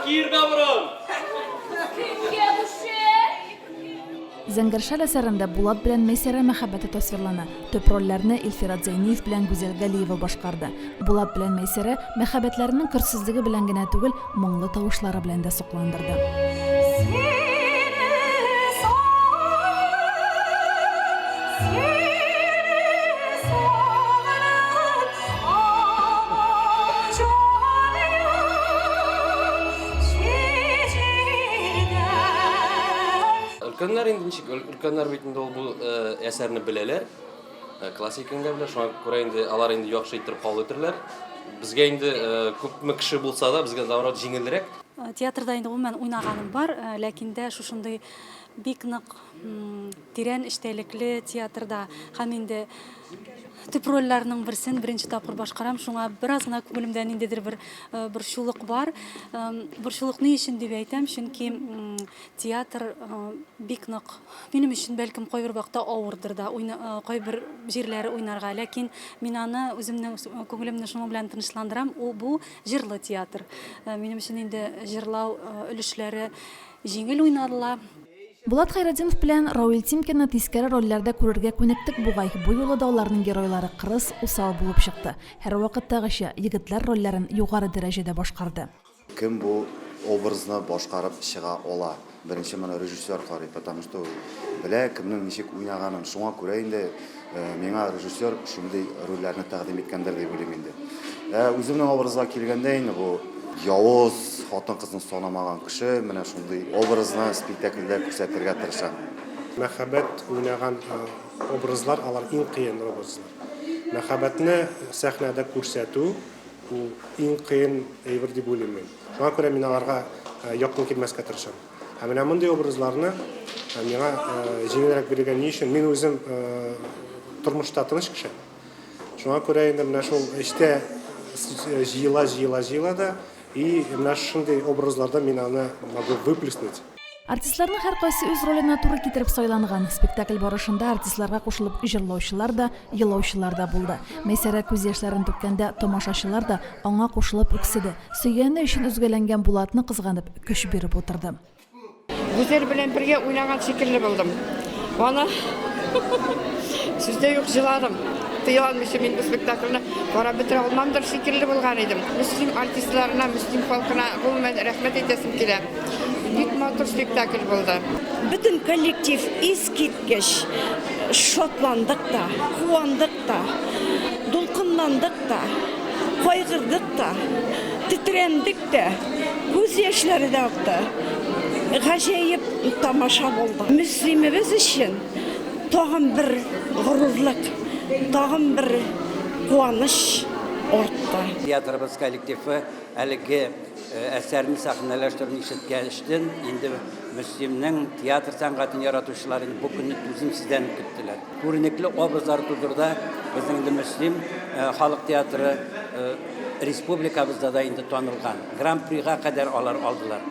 Киермә борын! Кемгә бу шәл? Зәңгәр шәл әсәрендә Булат белән Мәйсәрә мәхәббәте тасвирлана. Төп рольләрне Илфират Зәйниев белән Гүзәл Галиева башкарды. Булат белән Мәйсәрә мәхәббәтләренең көрсезлеге белән генә түгел, моңлы тавышлары белән дә сокландырды. Өлкәннәр инде ничек, өлкәннәр бит инде ул бу әсәрне беләләр. Классиканы да белә, шуңа күрә инде алар инде яхшы иттереп кабул итерләр. Безгә инде күпме кеше булса да, безгә наоборот җиңелрәк. Театрда инде гомумән уйнаганым бар, ләкин дә шушындый бик нык тирән эчтәлекле театрда һәм инде төп рольләрнең берсен беренче тапкыр башкарам, шуңа бераз гына күңелемдә ниндидер бер борчулык бар. Борчулык ни өчен дип әйтәм, чөнки Театр бик нык минем өчен, бәлкем, кайбер вакытта авырдыр да, кайбер җирләре уйнарга. Ләкин мин аны үземнең күңелемне шуның белән тынычландырам, ул бу җырлы театр. Минем өчен инде җырлау өлешләре җиңел уйналыла. Булат Хәйретдинов белән Рауил Тимкинны тискәре рольләрдә күрергә күнектек бугай, бу юлы да аларның геройлары кырыс, усал булып чыкты. Һәрвакыттагыча, егетләр рольләрен югары дәрәҗәдә башкарды. Кем бу образны башкарып чыга ала? Беренче моны режиссер карый, потому что ул белә кемнең ничек уйнаганын. Шуңа күрә инде миңа режиссер шундый рольләрне тәкъдим иткәндер дип уйлыйм инде. Ә үземнең образга килгәндә инде бу явыз, хатын-кызны санамаган кеше, менә шундый образны спектакльдә күрсәтергә тырышам. Мәхәббәт уйнаган образлар алар иң кыен образлар. Мәхәббәтне сәхнәдә күрсәтү Ул иң кыен әйбер дип уйлыйм мин. Шуңа күрә мин аларга якын килмәскә тырышам. Ә менә мондый образларны миңа җиңелрәк бирергә ни өчен? Мин үзем тормышта тыныч кеше. Шуңа күрә инде менә шул эчтә җыела, җыела, җыела да, и менә шундый образларда мин аны могу выплеснуть. Артистларның һәркайсы үз роленә туры китереп сайланган. Спектакль барышында артистларга кушылып җырлаучылар да, елаучылар да булды. Мәйсәрә күз яшьләрен түккәндә, тамашачылар да аңа кушылып үкседе. Сөйгәне өчен өзгәләнгән Булатны кызганып, көч биреп утырды. Гүзәл белән бергә уйнаган шикелле булдым. Аны сүз дә юк, җыладым. Тыела алмыйча мин бу спектакльне карап бетерә алмамдыр шикелле булган идем. Мөслим артистларына, Мөслим халкына гомумән рәхмәт әйтәсем килә. Бик матур спектакль булды. Бөтен коллектив искиткеч шатландык та, куандык та, дулкынландык та, кайгырдык та, тетрәндек тә, күз яшьләре дә акты. Гаҗәеп тамаша булды. Мөслимебез өчен тагын бер горурлык, тагын бер куаныч артты. Театрыбыз коллективы әлеге Әсәрне сәхнәләштерүне ишеткәчтен, инде Мөслимнең театр сәнгатен яратучылар инде бу көнне түземсезләнеп көттеләр. Күренекле образлар тудыруда безнең инде Мөслим халык театры республикабызда да инде танылган. Гран-прига кадәр алар алдылар.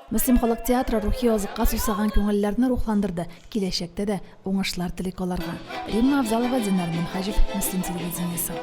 Мөслим халык театры рухи азыкка сусаган күңелләрне рухландырды, киләчәктә дә уңышлар телик аларга. Римма Авзалова, Динар Минһаҗев, Мөслим телевидениесе.